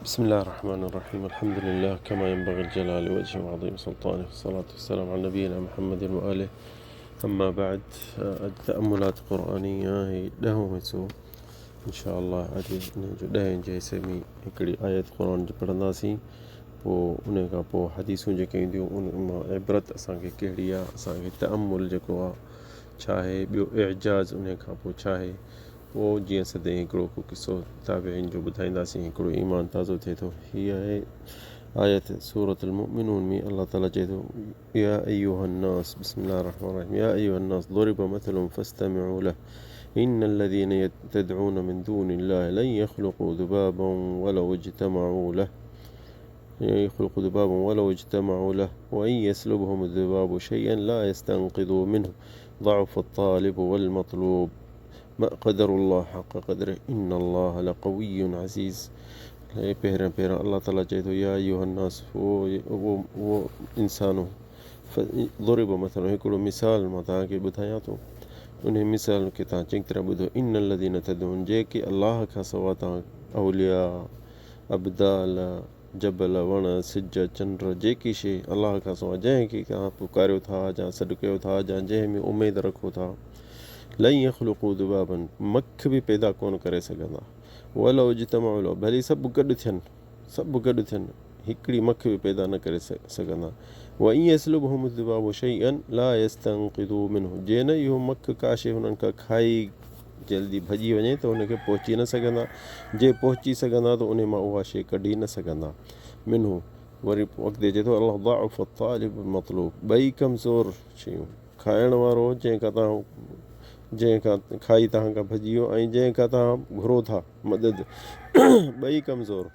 بسم الله الرحمن الرحيم. الحمد لله كما ينبغي الجلال وجهه وعظيم سلطانه، والصلاة والسلام على نبينا محمد وآله. أما بعد، تأملات قرآنية هي ॾहों हिसो इनशा अल्लाह। अॼु इन जो ॾहें जे हिसे में हिकिड़ी आयत क़ुर जी पढ़ंदासीं, पोइ उन खां पोइ हदीसूं जेके ईंदियूं उन मां इबरत असांखे कहिड़ी आहे, असांखे तअमुल जेको आहे छा आहे, ॿियो एजाज़ उन खां पोइ छा आहे। पोइ जीअं सदाईं हिकिड़ो को किसो ताबीन जो ॿुधाईंदासीं, हिकिड़ो ईमान ताज़ो थिए थो। हीअ आहे आयत सूरत मुमिनून में। अलाह ताला चए थो, या अय्युहन्नास, बिस्मिल्लाहिर रहमानिर रहीम, या अय्युहन्नास ضرب مثل فاستمعوا له إن الذين تدعون من دون الله لن يخلقوا ذبابا ولو اجتمعوا له يخلقوا ذبابا ولو اجتمعوا له وإن يسلبهم الذباب شيئا لا يستنقذوا منه ضعف الطالب والمطلوب ما قدر الله حق قدره إن الله لقوي عزيز। पहिरियां पहिरियां अलाह ताला चए थो, या अय्युहन्नास, उहो इंसानो, ضرب مثل, हिकिड़ो मिसाल मां तव्हांखे ॿुधायां थो, उन मिसाल खे तव्हां चङी तरह ॿुधो। इन लदीन तदऊन, जेके अलाह खां सवाइ तव्हां औलिया, अब्दाल, जबल, वण, सिज, चंड, जेकी शइ अलाह खां सवाइ जंहिंखे तव्हां पुकारियो था या सॾु कयो था या जंहिं में उमेद रखो था, लन यख़लुक़ू ज़ुबाबन, मख बि पैदा कोन करे सघंदा, वलो इज्तमऊ लहू, भली सभु गॾु थियनि, सभु गॾु थियनि, हिकिड़ी मख बि पैदा न करे सघंदा। व इन यसलुबहुम ज़ुबाबु शैअन ला यस्तंक़िज़ू मिन्हु, जे न इहो मख का शइ हुननि खां खाई जल्दी भॼी वञे त हुनखे पहुची न सघंदा, जे पहुची सघंदा त उन मां उहा शइ कढी न सघंदा। मिन्हु, वरी अॻिते चए थो अलाह, ضعف الطالب मतलूब, ॿई कमज़ोर शयूं, खाइण वारो जंहिंखां तव्हां जंहिंखां खाई तव्हां खां भॼी वियो ऐं जंहिंखां तव्हां घुरो था मदद, ॿई कमज़ोर।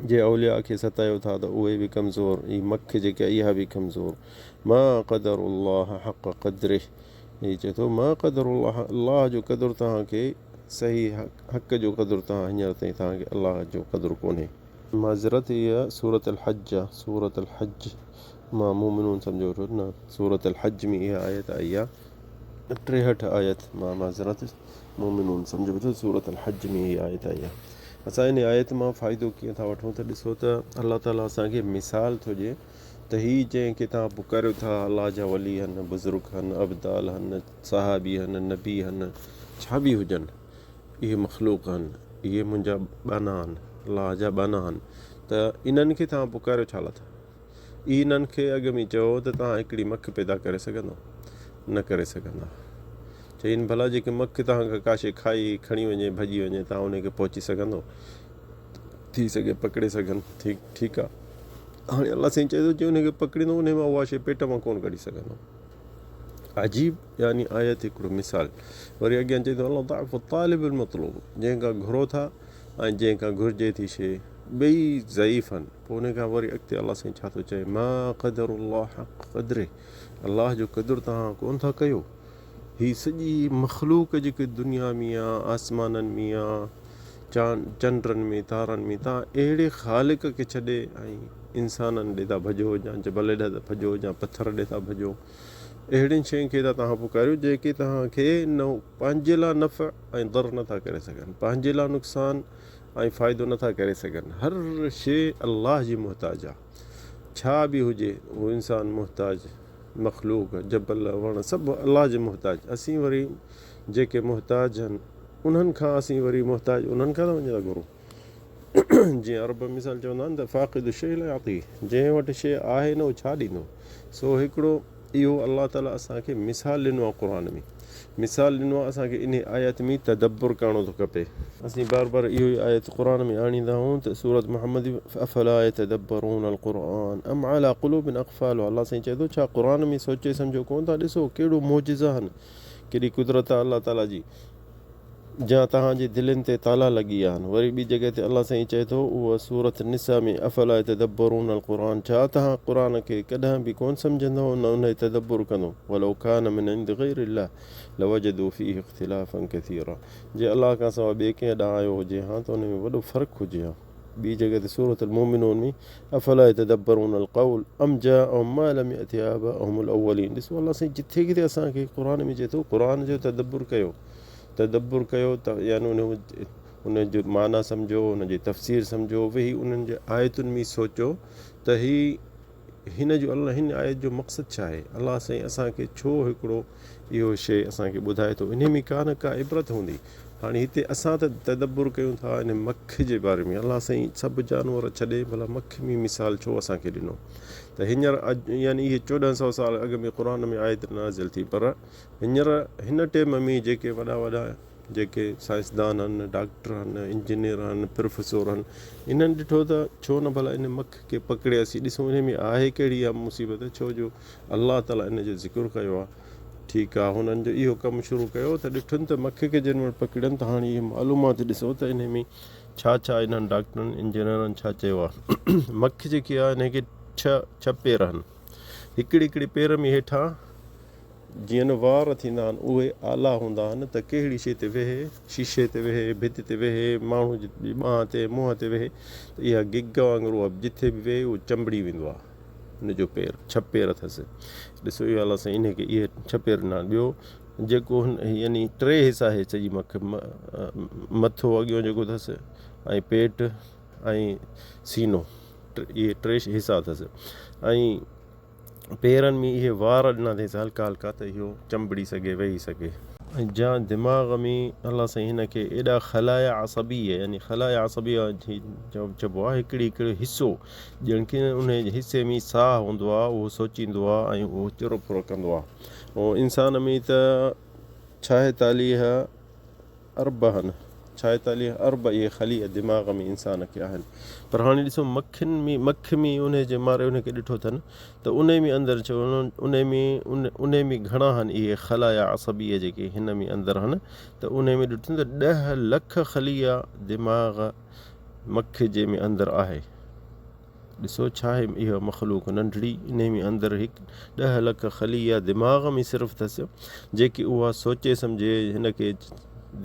जे औलिया खे सतायो था त उहे बि कमज़ोर, ही मख जेका इहा बि कमज़ोर। मा क़दरुल्लाह हक़ क़द्रे, हीअ चए थो मा क़दरुल्लाह, अलाह जो क़दुरु तव्हांखे सही हक़ जो क़दुरु तव्हां हींअर ताईं तव्हांखे अलाह जो क़दुरु कोन्हे। माज़रत, इहा सूरत अल-हज आहे, सूरत अल-हज मां मुमिनून सम्झो वठो न, सूरत अल-हज में इहा आयत आई आहे, 63 आयत। मां माज़रत, मुमिनून सम्झो वठो, सूरत अल-हज में इहा आयत आई आहे। असां इन आयत मां फ़ाइदो कीअं था वठूं त ॾिसो त अलाह ताला असांखे मिसाल थो ॾिए त हीअ जंहिंखे तव्हां पुकारियो था, अलाह जा वली आहिनि, बुज़ुर्ग आहिनि, अब्दाल आहिनि, सहाबी आहिनि, नबी आहिनि, छा बि हुजनि, इहे मख़लूक आहिनि, इहे मुंहिंजा ॿाना आहिनि, अलाह जा ॿाना आहिनि, त इन्हनि खे तव्हां पुकारियो छा लाइ था? इन्हनि खे अॻु में चओ त तव्हां हिकिड़ी मख पैदा करे सघंदो? न करे सघंदा। चईनि भला जेके मख तव्हां खां का शइ खाई खणी वञे, भॼी वञे, तव्हां उनखे पहुची सघंदो? थी सघे पकड़े सघनि, ठीकु ठीकु आहे। हाणे अलाह साईं चए थो, जे उनखे पकड़ींदो उन मां उहा शइ पेट मां कोन कढी सघंदो। अजीब यानी आयत, हिकिड़ो मिसाल। वरी अॻियां चए थो अलाह ضعف الطالب المطلوب, जंहिंखां घुरो था ऐं जंहिंखां घुरिजे थी शइ, ॿई ज़ईफ़ आहिनि। पोइ उन खां वरी अॻिते अलाह साईं छा थो चए, मा क़दरुल्लाह हक़ क़द्रे, अलाह जो क़दुरु तव्हां कोन था कयो। हीअ सॼी मख़लूक जेकी दुनिया में आहे, आसमाननि में आहे, चंडनि में, तारनि में, तव्हां अहिड़े ख़ालिक खे छॾे ऐं इंसाननि ॾे था भॼो, या जबल ॾे था भॼो, या पथर ॾे था भॼो, अहिड़ियुनि शयुनि खे था तव्हां पुकारियो जेके तव्हांखे न पंहिंजे लाइ नफ़ ऐं दर नथा करे सघनि, पंहिंजे लाइ नुक़सानु ऐं फ़ाइदो नथा करे सघनि। हर शइ अलाह जी मोहताज आहे, छा बि हुजे उहो इंसान मोहताज, मख़लूक, जबल, वण, सभु अलाह जे मोहताज। असीं वरी जेके मोहताज आहिनि उन्हनि खां असीं वरी मोहताज उन्हनि खां था वञी था घुरूं। जीअं अरब मिसाल चवंदा आहिनि त फ़ाक़िद शइ ला युती, जंहिं वटि शइ आहे न उहो छा ॾींदो। सो हिकिड़ो इहो अलाह ताला असांखे मिसाल ॾिनो आहे, क़ुर में मिसाल ॾिनो आहे असांखे, इन आयत में तदब्बुर करणो थो खपे। असीं बार बार इहो ई आयत क़ुर में आणींदा आहियूं त सूरत मोहम्मद, अफ़ला यतदब्बरून अल-क़ुरआन अम अला क़ुलूबिन अक़फ़ालुहा। अलाह साईं चए थो, छा क़ुर में सोचे सम्झो कोन था? ॾिसो कहिड़ो मौजिज़ा आहिनि, केॾी कुदरत आहे अलाह ताला जी, जा तव्हांजी दिलनि ते ताला लॻी विया आहिनि। वरी ॿी जॻह ते अलाह साईं चए थो, उहा सूरत निसा में, अफ़ला यतदब्बरून अल-क़ुरआन, छा तव्हां क़ुर खे कॾहिं बि कोन सम्झंदव, न उन जो तदब्बुर कंदो? वलो कान मिन इंद ग़ैरिल्लाह लवजदू फ़ीहि इख़्तिलाफ़न कसीरा, जे अलाह खां सवाइ ॿिए कंहिं ॾांहुं आयो हुजे हा त उन में वॾो फ़र्क़ु हुजे हा। ॿी जॻह ते सूरत मुमिनून में, अफ़ला यतदब्बरून अल-क़ौल अम जाअहुम मा लम यअति आबाअहुमुल अव्वलीन। ॾिसो अलाह साईं जिथे किथे असांखे क़ुर में चए थो, क़ुर जो तदब्बुर कयो, तदब्बुर कयो त यानी उन ان جو معنيٰ سمجهو، ان جي تفسير سمجهو، ويهي انهن جي آيتن ۾ سوچو ته هي هن جو الله هن آيت جو مقصد ڇا آهي؟ الله سائين اسان کي ڇو هڪڙو اهو شيء اسان کي ٻڌائي ٿو؟ انهي ۾ ڪا نه ڪا عبرت هوندي. هاڻي هتي اسان ته تدبر ڪيون ٿا ان مک جي باري ۾ الله سائين سڀ جانور ڇڏي ڀلا مک ۾ مثال ڇو اسان کي ڏنو ته هينئر يعني اهي چوڏهن سو سال اڳ ۾ قرآن ۾ آيت نازل ٿي پر هينئر هن ٽيم ۾ جيڪي وڏا وڏا جيڪي سائنسدان آهن، ڊاڪٽر آهن، انجنيئر آهن، پروفيسور آهن، انهن ڏٺو ته ڇو نه ڀلا ان مک کي پڪڙي اسين ڏسون ان ۾ آهي ڪهڙي اها مصيبت ڇو جو الله تعاليٰ ان جو ذڪر ڪيو آهي. ٺيڪ آهي هنن جو اهو ڪم شروع ڪيو ته ڏٺن ته مک کي جنهن مهل پڪڙين ته هاڻي اهي معلومات ڏسو ته ان ۾ ڇا ڇا انهن ڊاڪٽرن انجنيئرن ڇا چيو آهي. مک جيڪي آهي ان کي ڇهه پير آهن هڪڙي هڪڙي پير ۾ هيٺان جيئن وار ٿيندا آهن، اهي آلا هوندا آهن ته ڪهڙي شيء تي ويهي، شيشي تي ويهي، ڀت تي ويهي، ماڻهو جي ٻانهن تي، منهن تي ويهي ته اها گگ وانگر اها جٿي به ويهي اهو چنبڙي ويندو آهي. ان جو پير، ڇهه پير اٿس. ڏسو اهو الله سائين انهي کي اهي ڇهه پير ڏنا آهن. ٻيو جيڪو هن يعني ٽي حصا آهي سڄي مک، مٿو اڳيون جيڪو اٿس ۽ پيٽ ۽ سينو، اهي ٽي حصا اٿس ۽ پيرن ۾ اهي وار ڏنا اٿئينس هلڪا هلڪا ته اهو چنبڙي سگهي ويهي سگهي. ۽ جا دماغ ۾ الله سائين هن کي ايڏا خلايا عصبيه يعني خلايا عصبيه چئبو آهي هڪڙي هڪڙي حصو ڄڻ ڪي ان حصي ۾ ساهه هوندو آهي اهو سوچيندو آهي ۽ اهو چرو ڦرو ڪندو آهي ۽ انسان ۾ ته ڇاهيتاليهه ارب آهن، ڇائيتاليهه ارب اهي خليه دماغ ۾ انسان کي آهن پر هاڻي ڏسو مکين ۾ مک ۾ انهي جي ماري انهي کي ڏٺو اٿن ته انهي ۾ اندر ڇو انهي ۾ انهي ۾ گهڻا آهن اهي خلايا عصبيه جيڪي هن ۾ اندر آهن ته انهي ۾ ڏٺو ته ڏهه لک خليه دماغ مک جي ۾ اندر آهي. ڏسو ڇا آهي اها مخلوق ننڍڙي انهي ۾ اندر هڪ ڏهه لک خليه دماغ ۾ صرف اٿس جيڪي اها سوچي سمجهي هن کي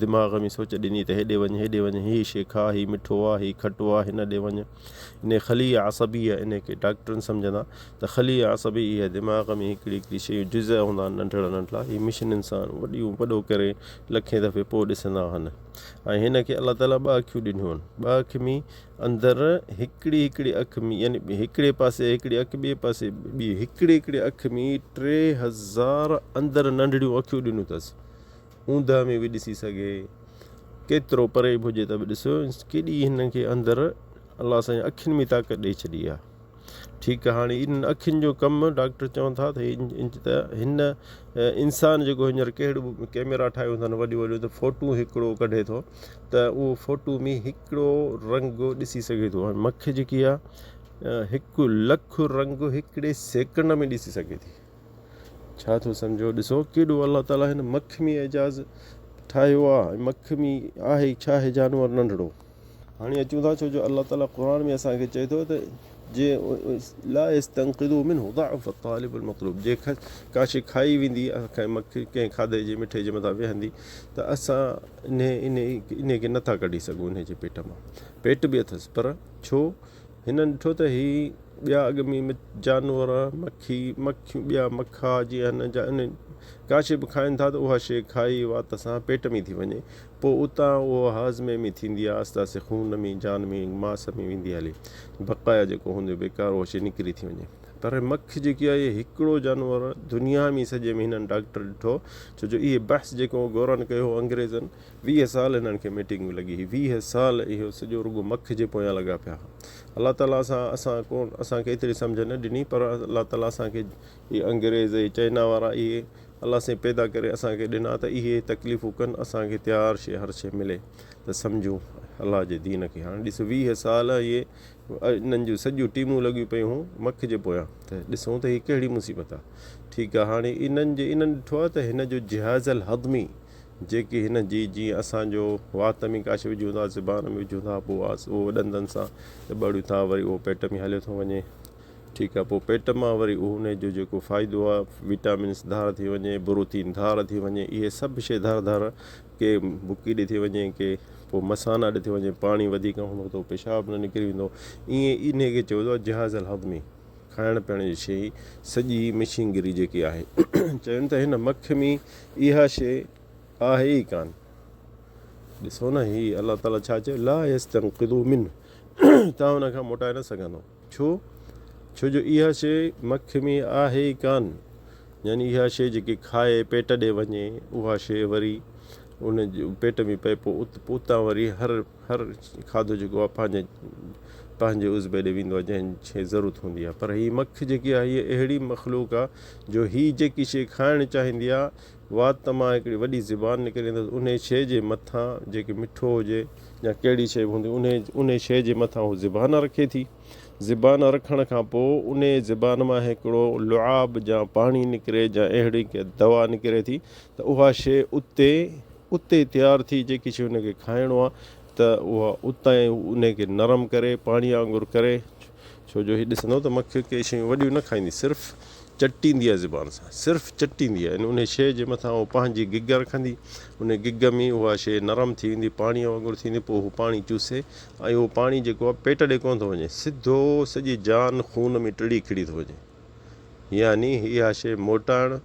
دماغ ۾ سوچ ڏني ته هيڏي وڃ هيڏي وڃ هي شي کاء هي مٺو آ هي کٽو آ هن ڏي وڃ انهي خليه عصبيه انهي کي ڊاڪٽرن سمجهندا ته خليه عصبي اها دماغ ۾ هڪڙي هڪڙي شيون جزء هوندا آهن ننڍڙا ننڍڙا هي مشينن سان وڏيون وڏو ڪري لکين دفعي پوء ڏسندا آهن ۽ هن کي الله تعالي ٻه اکيون ڏنيون آهن ٻه اک ۾ اندر هڪڙي هڪڙي اک ۾ يعني هڪڙي پاسي هڪڙي اک ٻئي پاسي ٻي هڪڙي هڪڙي اک ۾ 3000 اندر ننڍڙيون اکيون ڏنيون اٿس اوندهه ۾ به ڏسي سگهي ڪيترو پري به هجي ته به ڏسو ڪيڏي هن کي اندر الله سائين اکين ۾ طاقت ڏئي ڇڏي آهي ٺيڪ آ هاڻي انهن اکين جو ڪم ڊاڪٽر چون ٿا ته ته هن انسان جيڪو هينئر ڪهڙو به ڪيميرا ٺاهيو اٿن وڏيون وڏيون ته فوٽو هڪڙو ڪڍي ٿو ته اهو فوٽو ۾ هڪڙو رنگ ڏسي سگهي ٿو هاڻي مک جيڪي آ هڪ لک رنگ هڪڙي سيڪنڊ ۾ ڏسي سگهي ٿي ڇا ٿو سمجهو ڏسو ڪيڏو الله تعالي هن مک ۾ اعجاز ٺاهيو آ مک ۾ آهي ڇا آهي جانور ننڍڙو هاڻي اچون ٿا ڇو جو الله تعالي قرآن ۾ اسان کي چئي ٿو ته جي لا يستنقذو منه ضعف الطالب المطلوب جي ڪا شي کائي ويندي مکي ڪنهن کاڌي جي مٺي جي مٿان ويهندي ته اسان انهي انهي انهي کي نٿا ڪڍي سگهون انهي جي پيٽ مان پيٽ به اٿس پر ڇو هنن ڏٺو ته هي ٻيا اڳ ۾ جانور، مکي، مکيون، ٻيا مکا جيئن هن جا ان ڪا شيء به کائن ٿا ته اها شيء کائي وات سان پيٽ ۾ ٿي وڃي پوء اتان اهو هاضمي ۾ ٿيندي آهي آهستي آهستي خون ۾ جان ۾ ماس ۾ ويندي هلي بقايا جيڪو هوندو بيڪار اها شيء نڪري ٿي وڃي پر مک جيڪي آهي هڪڙو جانور دنيا ۾ سڄي ۾ هنن ڊاڪٽر ڏٺو ڇو جو اهي بحث جيڪو گورن ڪيو هو انگريزن 20 سال هنن کي ميٽنگون لڳي هئي 20 سال اهو سڄو رڳو مک جي پويان لڳا پيا هئا الله تعالي اسان اسان ڪون اسان کي ايتري سمجهه نه ڏني پر الله تعالي اسان کي اهي انگريز اهي چائنا وارا اهي الله سائين پيدا ڪري اسان کي ڏنا ته اهي تڪليفون ڪن اسان کي تيار شي هر شي ملي ته سمجهون الله جي دين کي هاڻي ڏس 20 سال اهي انهن جون سڄيون ٽيمون لڳيون پيون هيون مک جي پويان ته ڏسون ته هي ڪهڙي مصيبت آهي ٺيڪ آهي هاڻي انهن جي انهن ڏٺو آهي ته هن جو جهاز الهضمي جيڪي هن جي جيئن اسان جو وات ۾ ڪا شيء وجهون ٿا، زبان ۾ وجهون ٿا، پوء اهو ڏندن سان چٻاڙيون ٿا، وري اهو پيٽ ۾ هليو ٿو وڃي. ٺيڪ آهي، پوء پيٽ مان وري اهو ان جو جيڪو فائدو آهي، وٽامنس ڌار ٿي وڃي، بروتين ڌار ٿي وڃي، اهي سڀ شيء ڌار ڌار ڪي بڪي ڏي ٿي وڃي، ڪي پوء مثانه ڏي ٿي وڃي، پاڻي وڌيڪ هوندو ته پيشاب نه نڪري ويندو. ائين انهي کي چئبو آهي جهاز الهضمي. کائڻ پيئڻ جي شيء سڄي مشينگري جيڪي آهي. چون ته هن مک ۾ اها شيء آهي ئي ڪانه. ڏسو نه هي الله تعالي ڇا چيو لا يستنقذو منه توهان ان کان موٽائي نه سگهندو ڇو ڇو جو اها شيء مک ۾ آهي ئي ڪانه يعني اها شيء جيڪي کائي پيٽ ڏي وڃي اها شيء وري ان پيٽ ۾ پئي پوء اتان وري هر هر کاڌو جيڪو آهي پنهنجي پنهنجي عضوي ڏي ويندو آهي جنهن کي ضرورت هوندي آهي پر هي مک جيڪي آهي هيء اهڙي مخلوق آهي جو هي جيڪي شيء کائڻ چاهيندي آهي وات مان هڪڙي وڏي زبان نڪري ايندس انهي شيء جي مٿان جيڪي مٺو هجي يا ڪهڙي شيء به هوندي انهي انهي شيء جي مٿان هو زبان رکي ٿي زبان رکڻ کان پوء انهي زبان مان هڪڙو لعاب يا پاڻي نڪري يا اهڙي ڪا دوا نڪري ٿي ته اها شيء اتي اتي تيار ٿي جيڪي شيء ان کي کائڻو آهي ته اها اتان ئي انهي کي نرم ڪري پاڻي وانگر ڪري ڇو جو هي ڏسندو ته مک ڪي شيون وڏيون نه کائيندي صرف چٽيندي آهي زبان سان صرف چٽيندي آهي يعني انهي شيء جي مٿان هو پنهنجي گگ رکندي انهي گگ ۾ اها شيء نرم ٿي ويندي پاڻيء وانگر ٿيندي پوء هو پاڻي چوسي ۽ اهو پاڻي جيڪو آهي پيٽ ڏي ڪونه ٿو وڃي سڌو سڄي جان خون ۾ ٽڙي کڙي ٿو وڃي يعني اها شيء موٽائڻ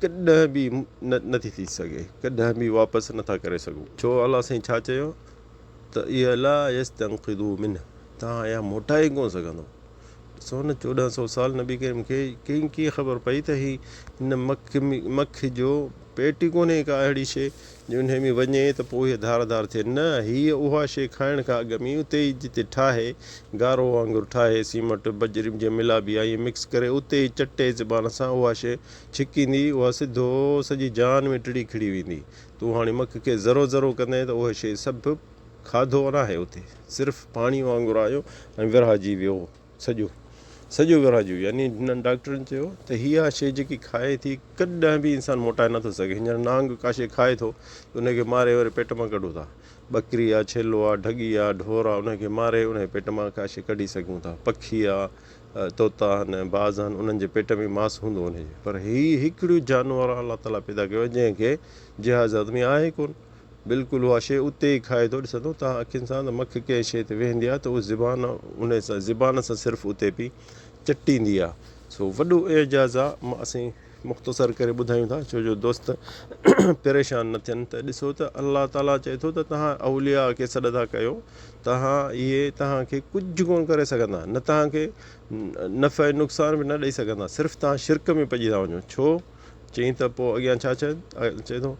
ڪڏهن به نه نٿي ٿي سگهي ڪڏهن به واپس نٿا ڪري سگهون. ڇو الله سائين ڇا چيو ته اها لا يستنقذو منه توهان اها موٽائي ڪونه سگهندو. ڏسو نه 1400 سال نبي ڪريم کي ڪئين ڪيئن خبر پئي ته هي هن مک مک جو پيٽ ئي ڪونهي ڪا اهڙي شيء جو انهي ۾ وڃي ته پوء هيء ڌار ڌار ٿئي نه هيء اها شيء کائڻ کان اڳ ۾ اتي ئي جتي ٺاهي گارو وانگر ٺاهي سيمٽ بجري جيئن ملابي آهي ائين مڪس ڪري اتي ئي چٽي زبان سان اها شيء ڇڪيندي اها سڌو سڄي جان ۾ ٽڙي کڙي ويندي تون هاڻي مک کي ذرو ذرو ڪندين ته اها شيء سڀ کاڌو ناهي اتي صرف پاڻي وانگر آيو ۽ ورهائجي ويو سڄو سڄو ورهائجي ويو يعني هنن ڊاڪٽرن چيو ته اها شيء جيڪي کائي ٿي ڪڏهن به انسان موٽائي نٿو سگهي هينئر نانگ ڪا شيء کائي ٿو ته ان کي ماري وري پيٽ مان ڪڍون ٿا ٻڪري آ ڇيلو آ ڍڳي آ ڍور آ ان کي ماري ان جي پيٽ مان ڪا شيء ڪڍي سگهون ٿا پکي آ طوطا آهن باز آهن انهن جي پيٽ ۾ ماس هوندو ان جي پر هي هڪڙو جانور الله تعاليٰ پيدا ڪيو آهي جنهن کي جهاز آدمي آهي ڪون بلڪل اها شيء اتي ئي کائي ٿو ڏسندو توهان اکين سان ته مک ڪنهن شيء تي ويهندي آهي ته اها زبان ان سان زبان سان صرف اتي پئي چٽيندي آهي سو وڏو اعجاز آهي اسين مختصر ڪري ٻڌايون ٿا ڇو جو دوست پريشان نه ٿين ته ڏسو ته الله تعاليٰ چئي ٿو ته توهان اولياء کي سڏ ٿا ڪيو توهان اهي توهان کي ڪجهه ڪونه ڪري سگهندا نه توهان کي نفع نقصان به نه ڏئي سگهندا صرف توهان شرڪ ۾ پئجي ٿا وڃو ڇو چئين ته پوء اڳيان ڇا چئي ٿو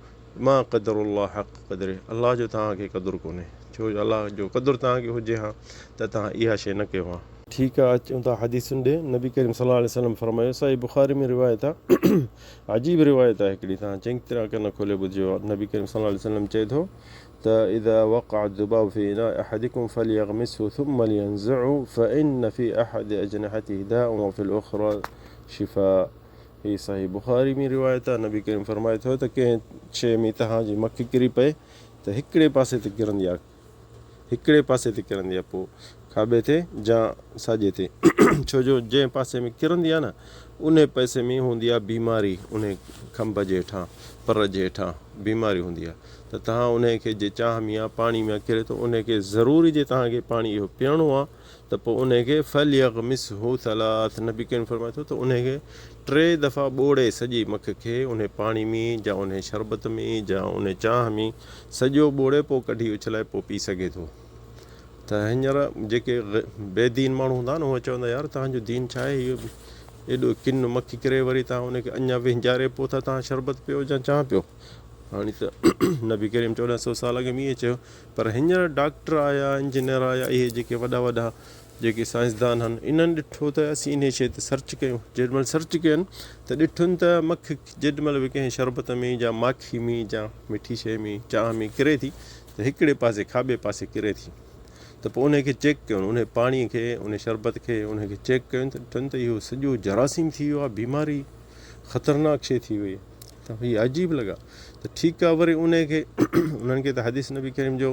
ما قدر الله حق قدره الله جو توهان کي قدر ڪونهي ڇو جو الله جو قدر توهان کي هجي ها ته توهان اها شيء نه ڪيو ها. ٺيڪ آ اچون ٿا حديثن ڏي نبي ڪريم صلي الله عليه وسلم فرمايو صحيح بخاري ۾ روايت آ عجيب روايت آ هڪڙي توهان چڱي طرح ڪن کولي ٻڌجو نبي ڪريم صلي الله عليه وسلم چئي ٿو ته اذا وقع الذباب في اناء احدكم فليغمسه ثم لينزعه فان في احد اجنحته داء وفي الاخرى شفاء هي صحيح بخاري ۾ روايت آهي، نبي ڪريم فرمائي ٿو ته ڪنهن شيء ۾ توهان جي مک ڪري پئي ته هڪڙي پاسي تي ڪرندي آهي، هڪڙي پاسي تي ڪرندي آهي پوء کاٻي تي جا ساڄي تي ڇو جو جنهن پاسي ۾ ڪرندي آهي نه انهي پاسي ۾ هوندي آهي بيماري انهي کنڀ جي هيٺان پر جي هيٺان بيماري هوندي آهي ته توهان انهي کي جي چانهه ۾ يا پاڻي ۾ ڪري ٿو انهي کي ضروري جي توهان کي پاڻي اهو پيئڻو آهي ته پوء انهي کي فليغمسه ثلاث نبي ڪريم فرمائي ٿو ته انهي کي ٽي دفعا ٻوڙي سڄي مک کي انهي پاڻي ۾ جا انهي شربت ۾ جا انهي چانهه ۾ سڄو ٻوڙي پوء ڪڍي اڇلائي پوء پي سگهي ٿو ته هينئر جيڪي بي دين ماڻهو هوندا آهن اهي چوندا يار توهان جو دين ڇا آهي اهو ايڏو ڪن مک ڪري وري توهان ان کي اڃا وهنجاري پوء ٿا توهان شربت پيو يا چانهه پيو هاڻي ته نبي ڪريم 1400 سال اڳ ۾ ائين چيو پر هينئر ڊاڪٽر آيا، انجنيئر آيا، اهي جيڪي وڏا وڏا جيڪي سائنسدان هن انهن ڏٺو ته اسين انهي شيء تي سرچ ڪيون جيڏي مهل سرچ ڪين ته ڏٺن ته مک جيڏي مهل به ڪنهن شربت ۾ يا ماکي ۾ يا مٺي شيء ۾ چانهه ۾ ڪري ٿي ته هڪڙي پاسي کاٻي پاسي ڪري ٿي ته پوء انهي کي چيڪ ڪيون انهي پاڻي کي انهي شربت کي انهي کي چيڪ ڪيون ته ڏٺن ته اهو سڄو جراثيم ٿي ويو آهي بيماري خطرناڪ شيء ٿي وئي ته هي عجيب لڳا ته ٺيڪ آ وري انهي کي انهن کي ته حديث نبي ڪريم جو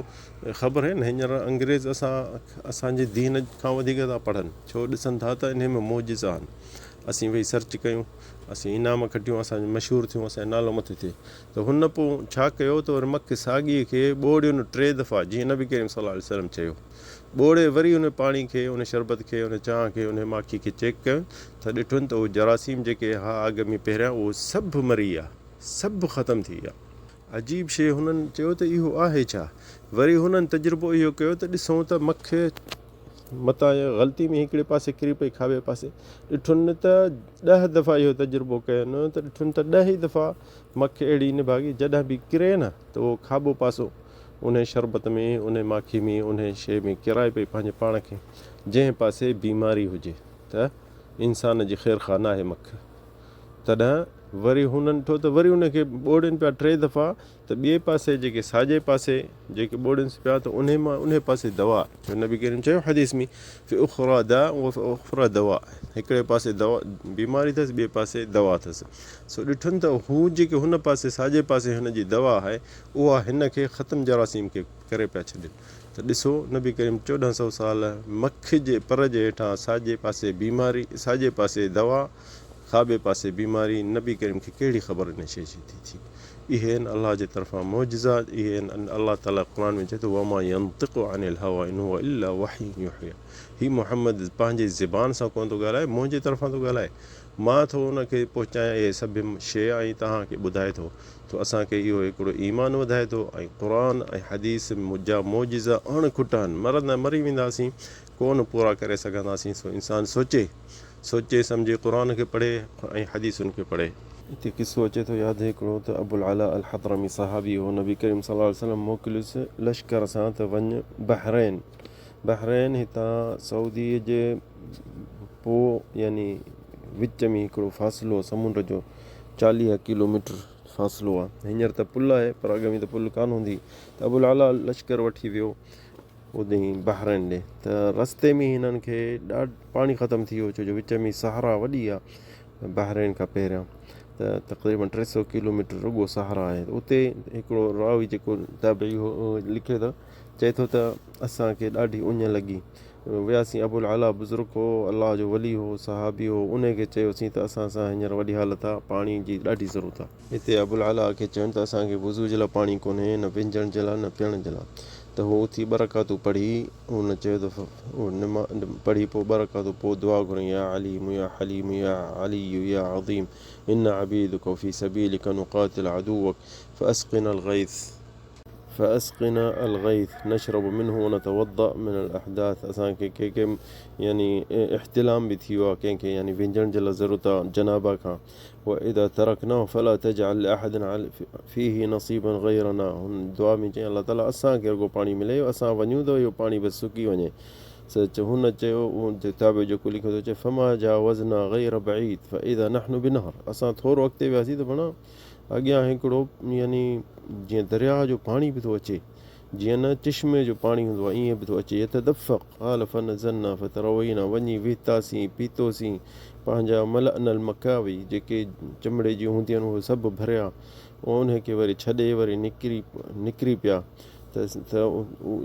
خبر آهي نه هينئر انگريز اسان اسان جي دين کان وڌيڪ ٿا پڙهن ڇو ڏسن ٿا ته انهي ۾ معجزا آهن اسين ويهي سرچ ڪيون اسين انعام کٽيون اسان مشهور ٿيون اسان جو نالو مٿي ٿئي ته هن پوء ڇا ڪيو ته وري مک ساڳي کي ٻوڙين ٽي دفعا جيئن نبي ڪريم صلي الله عليه وسلم چيو ٻوڙي وري ان پاڻي کي، ان شربت کي، ان چانهه کي، ان ماکي کي چيڪ ڪيو ته ڏٺن ته اهي جراثيم جيڪي ها اڳ ۾ پهريان اهي سڀ مري ويا، سڀ ختم ٿي ويا. عجيب شيء هنن چيو ته اهو آهي ڇا؟ وري هنن تجربو اهو ڪيو ته ڏسون ته مک متان غلطي ۾ هڪڙي پاسي ڪري پئي کاٻي پاسي. ڏٺن ته ڏهه دفعا اهو تجربو ڪين ته ڏٺن ته ڏهه ئي دفعا مک اهڙي نڀاڳي جڏهن به ڪري نه ته اهو کاٻو پاسو انهي شربت ۾ انهي ماکي ۾ انهي شيء ۾ ڪرائي پئي پنهنجي پاڻ کي جنهن پاسي بيماري هجي ته انسان جي خيرخواهه ناهي مک. تڏهن وري هنن ڏٺو ته وري ان کي ٻوڙين پيا ٽي دفعا ته ٻئي پاسي جيڪي ساڄي پاسي جيڪي ٻوڙينس پيا ته انهي مان انهي پاسي دوا جو نبي ڪريم چيو حديث ۾ في اخرى داء وفي اخرى دواء هڪڙي پاسي دوا بيماري اٿس ٻئي پاسي دوا اٿس سو ڏٺن ته هو جيڪي هن پاسي ساڄي پاسي هن جي دوا آهي اها هن کي ختم جراثيم کي ڪري پيا ڇڏين ته ڏسو نبي ڪريم 14 سو سال مک جي پر جي هيٺان ساڄي پاسي بيماري ساڄي پاسي دوا کاٻي پاسي بيماري، نبي ڪريم کي ڪهڙي خبر ان شيء جي ٿي ٿي. اهي آهن الله جي طرفان معجزا، اهي آهن الله تعالي قرآن ۾ چئي ٿو وما ينطق عن الهوي ان هو الا وحي يوحي هي محمد پنهنجي زبان سان ڪونه ٿو ڳالهائي منهنجي طرفان ٿو ڳالهائي مان ٿو ان کي پهچايان اهي سڀ شيء ۽ توهان کي ٻڌائي ٿو ته اسان کي اهو هڪڙو ايمان وڌائي ٿو ۽ قرآن ۽ حديث جا معجزا اڻ کٽ آهن مرندا مري وينداسين ڪونه پورا ڪري سگهنداسين سو انسان سوچي سوچي سمجهي قرآن کي پڙهي ۽ حديثن کي پڙهي. هتي قصو اچي ٿو ياد هڪڙو ته ابوالعلاء الحضرمي صحابي هو، نبي ڪريم صلي الله عليه وسلم موڪليس لشڪر سان ته وڃ بحرين، بحرين هتان سعودي جي پوء يعني وچ ۾ هڪڙو فاصلو سمنڊ جو 40 ڪلو ميٽر فاصلو آهي، هينئر ته پل آهي پر اڳ ۾ ته پل ڪانه هوندي ته ابوالعلاء لشڪر وٺي ويو. ادي بحرين ڏي ته رستي ۾ هنن کي ڏاڍ پاڻي ختم ٿي ويو ڇو جو وچ ۾ صحرا وڏي آ بحرين کان پهريان ته تقريبن 300 ڪلوميٽر رڳو صحرا آهي اتي هڪڙو راوي جيڪو تابعي هو لکي ٿو چئي ٿو ته اسان کي ڏاڍي اڃ لڳي وياسين ابو العلا بزرگ هو الله جو ولي هو صحابي هو ان کي چيوسين ته اسان سان هينئر وڏي حالت آ پاڻي جي ڏاڍي ضرورت آ اتي ابوالعلاء کي چيائين ته اسان کي وضوء جي لاء پاڻي ڪونهي، نه وهنجڻ جي لاء نه پيئڻ جي لاء. ته هو اٿي ٻه رڪعتون پڙهي، هن چيو ته پڙهي پوء ٻه رڪعتون پوء دعا گهريائين، يا عليم يا حليم يا علي يا عظيم انا عبيدک وفي سبيلک نقاتل عدوک فاسقنا الغيث، فاسقنا الغيث نشرب منه ونتوضا من الاحداث اسان کي ڪي ڪي يعني احتلام به ٿي ويو آهي ڪنهن کي يعني وهنجڻ جي لاء ضرورت آهي جنابه کان. واذا ترڪناه فلا تجعل لاحد فيه نصيبا غيرنا هن دعا ۾ چيائين الله تعالي اسان کي رڳو پاڻي ملي اسان وڃون ته اهو پاڻي بس سڪي وڃي سچ هن چيو تابع جيڪو لکيو ٿو چئي فما جاوزنا غير بعيد فاذا نحن بنهر اسان ٿورو اڳتي وياسين ته بڻا اڳيان هڪڙو يعني جيئن درياهه جو پاڻي به ٿو اچي جيئن نه چشمي جو پاڻي هوندو آهي ائين به ٿو اچي يتدفق قال فنزلنا فتروينا وڃي ويهتاسين پيتوسين پنهنجا ملأنا المكاوي جيڪي چمڙي جون هونديون آهن اهي سڀ ڀريا انهي کي وري ڇڏي وري نڪري نڪري پيا ته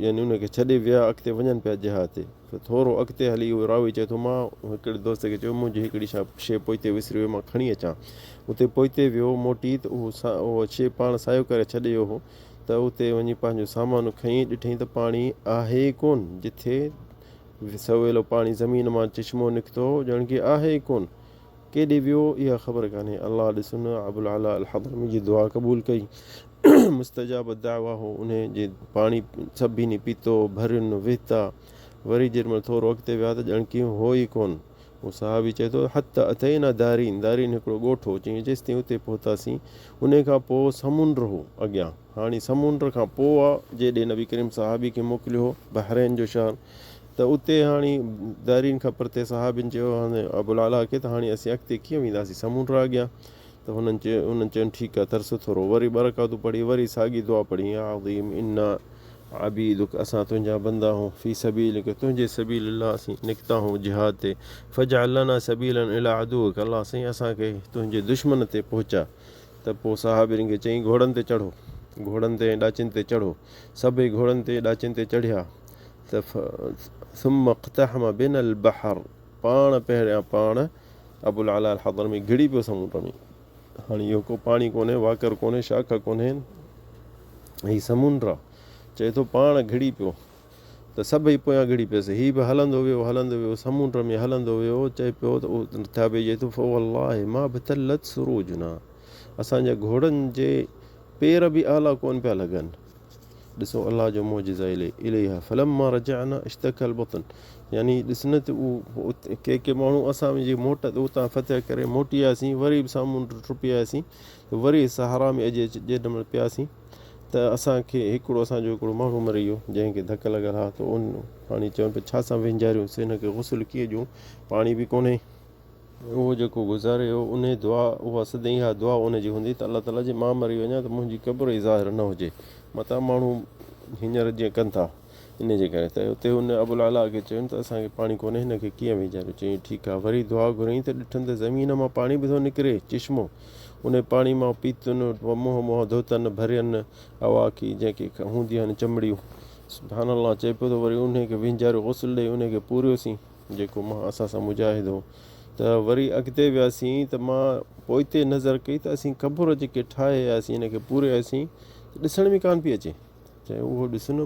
يعني ان کي ڇڏي ويا اڳتي وڃن پيا جهاد تي ته ٿورو اڳتي هلي اهو راوي چئي ٿو مان هڪڙي دوست کي چيو منهنجي هڪڙي شا شيء پوئتي وسري وئي مان کڻي اچان اتي پوئتي ويو موٽي ته اهو اهو شيء پاڻ سايو ڪري ڇڏي ويو هو ته اتي وڃي پنهنجو سامان کنئي ڏٺئين ته پاڻي آهي ئي ڪونه، جٿي سويلو پاڻي زمين مان چشمو نڪتو هو، ڄڻ ڪي آهي ئي ڪونه. ڪيڏي ويو، اها خبر ڪانهي. الله ڏس نه ابوالعلاء الحضرمي جي دعا قبول ڪئي. مستجاب الدعوة هو، انهي جي پاڻي سڀني پيتو، ڀرين، وهتا. وري جيڏي مهل ٿورو اڳتي ويا ته ڄڻ ڪي هو ئي ڪونه. اهو صحابي چئي ٿو، حتي اتينا دارين، دارين هڪڙو ڳوٺ هو، چيائين جيستائين اتي پهتاسين، انهي کان پوء سمنڊ هو اڳيان، هاڻي سمنڊ کان پوء آ جيڏي نبي ڪريم صحابي کي موڪليو هو بحرين جو شهر ته اتي هاڻي دارين کان پرتي صحابين چيو هاڻي ابوالعلاء کي ته هاڻي اسين اڳتي ڪيئن وينداسين سمنڊ آ اڳيان ته هنن چيو انهن چين ٺيڪ آ ترسو ٿورو وري ٻه رڪعتون پڙهي وري ساڳي دعا پڙهي يا عظيم انا عبيدک اسان تنهنجا بندا هون في سبيلک تنهنجي سبيل الله اسين نڪتا هون جهاد تي فاجعل لنا سبيلا الي عدوک الله سائين اسان کي تنهنجي دشمن تي پهچا ته پوء صحابين کي چيائين گهوڙن تي چڙهو گهوڙن تي ۽ ڏاچين تي چڙهو سڀئي گهوڙن تي ڏاچين تي چڙهيا ته ثم اقتحم بنا البحر پاڻ پهريان پاڻ ابوالعلاء الحضرمي گهڙي پيو سمنڊ ۾. هاڻي اهو ڪو پاڻي ڪونهي، واڪر ڪونهي، شاخ ڪونهي، هي سمنڊ آ. چئي ٿو پاڻ گهڙي پيو ته سڀئي پويان گهڙي پيس. هي به هلندو ويو، هلندو ويو، سمنڊ ۾ هلندو ويو. چئي پيو ته اهو تابعي چئي ٿو فوالله ما ابتلت سروجنا اسان جي گهوڙن جي پير به آلا ڪونه پيا لڳن. ڏسو الله جو معجزه اليها فلما رجعنا اشتڪى البطن يعني ڏس نه ته اهو ڪي ڪي ماڻهو اسان جي موٽ اتان فتح ڪري موٽي آياسين وري به سامونڊ ٽپي آياسين ته وري صحرا ۾ اڄ جيڏي مهل پياسين ته اسان کي هڪڙو اسان جو هڪڙو ماڻهو مري ويو جنهن کي ڌڪ لڳل ها ته ان پاڻي چون پيا ڇا سان وهنجاريونس هن کي غسل ڪيئن ڏيون پاڻي به ڪونهي. اهو جيڪو گذاري ويو انهي دعا اها سدائين اها دعا ان جي هوندي ته الله تعالي جي مان مري وڃان ته منهنجي قبر ئي ظاهر نه هجي متان ماڻهو هينئر جيئن ڪن ٿا انهي جي ڪري ته اتي هن ابوالعلاء کي چيو ته اسان کي پاڻي ڪونهي هن کي ڪيئن وينجاريون چيائين ٺيڪ آهي وري دعا گهريائين ته ڏٺن ته زمين مان پاڻي به ٿو نڪري چشمو انهي پاڻي مان پيتن منهن منهن ڌوتن ڀرين اواڪي جيڪي هونديون آهن چمڙيون سبحان الله چئي پيو ته وري انهي کي وينجاريو غسل ڏئي انهي کي پوريوسين جيڪو مان اسان سان مجاهد هو ته وري اڳتي وياسين ته مان پوئتي نظر ڪئي ته اسين قبر جيڪي ٺاهي آياسين ان کي پوري آياسين ته ڏسڻ ۾ ڪانه پئي اچي چيائين اهو ڏس نه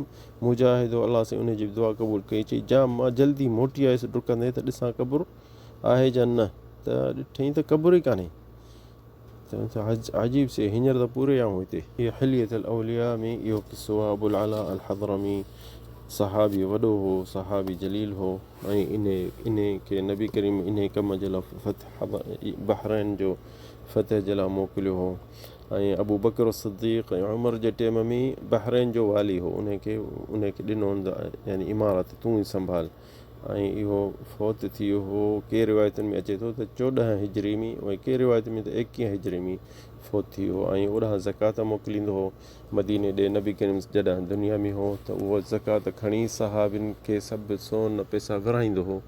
مجاهد هو الله سائين ان جي به دعا قبول ڪئي چئي جا مان جلدي موٽي آيس ڊڪندي ته ڏسان قبر آهي جا نه ته ڏٺئي ته قبر ئي ڪانهي عجيب سي هينئر ته پوري آئون هتي. هي حلية الاولياء ۾ اهو قصو آهي ابو العلاء الحضرمي صحابي وڏو هو صحابي جليل هو ۽ انهي انهي کي نبي ڪريم انهي ڪم جي لاء فتح بحرين جو فتح جي لاء موڪليو هو ۽ ابو بڪر الصديق ۽ عمر جي ٽيم ۾ بحرين جو والي هو انهي کي انهي کي ڏنو يعني امارت تون ئي سنڀال ۽ اهو فوت ٿي ويو هو. ڪي روايتن ۾ اچي ٿو ته 14 هجري ۾ ۽ ڪي روايتن ۾ ته 21 هجري ۾ فوت ٿي ويو ۽ اوڏانهن زڪوات موڪليندو هو مديني ڏي. نبي ڪريم جڏهن دنيا ۾ هو ته اهو زڪوات کڻي صحابين کي سڀ سون پئسا ورهائيندو هو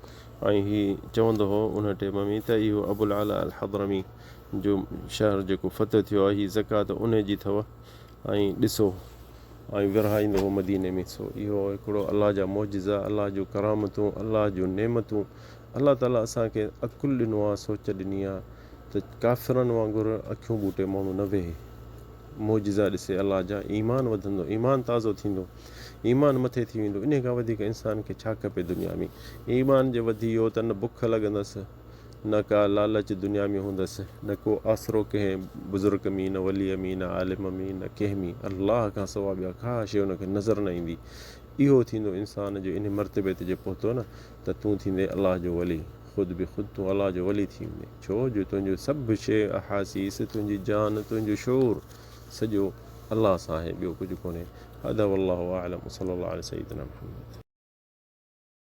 ۽ هي چوندو هو ان ٽيم ۾ ته اهو ابوالعلاء الحضرمي جو شهر جيڪو فتح ٿيو آهي هي زڪوات انهي جي اٿو ۽ ڏسو ۽ ورهائيندو هو مديني ۾ سو اهو هڪڙو الله جا معجزا الله جون ڪرامتون الله جون نعمتون الله تعالي اسان کي عقل ڏنو آهي سوچ ڏني آهي ته ڪافرن وانگر اکيون ٻوٽي ماڻهو نه ويهي معجزا ڏسي الله جا ايمان وڌندو ايمان تازو ٿيندو ايمان مٿي ٿي ويندو انهي کان وڌيڪ انسان کي ڇا کپي دنيا ۾ ايمان جي وڌي ويو ته نه بک لڳندس نه ڪا لالچ دنيا ۾ هوندس، نه ڪو آسرو ڪنهن بزرگ ۾، نه وليء ۾، نه عالم ۾، نه ڪنهن ۾، الله کان سوا ٻيا ڪا شيء ان کي نظر نه ايندي. اهو ٿيندو انسان جو انهي مرتبي تي جي پهتو نه ته تون ٿيندين الله جو ولي، خود به خود تون الله جو ولي ٿي ويندين، ڇو جو تنهنجو سڀ شيء، احاسيس، تنهنجي جان، تنهنجو شعور سڄو الله سان آهي، ٻيو ڪجهه ڪونهي. هذا والله اعلم وصلي الله علي سيدنا محمد.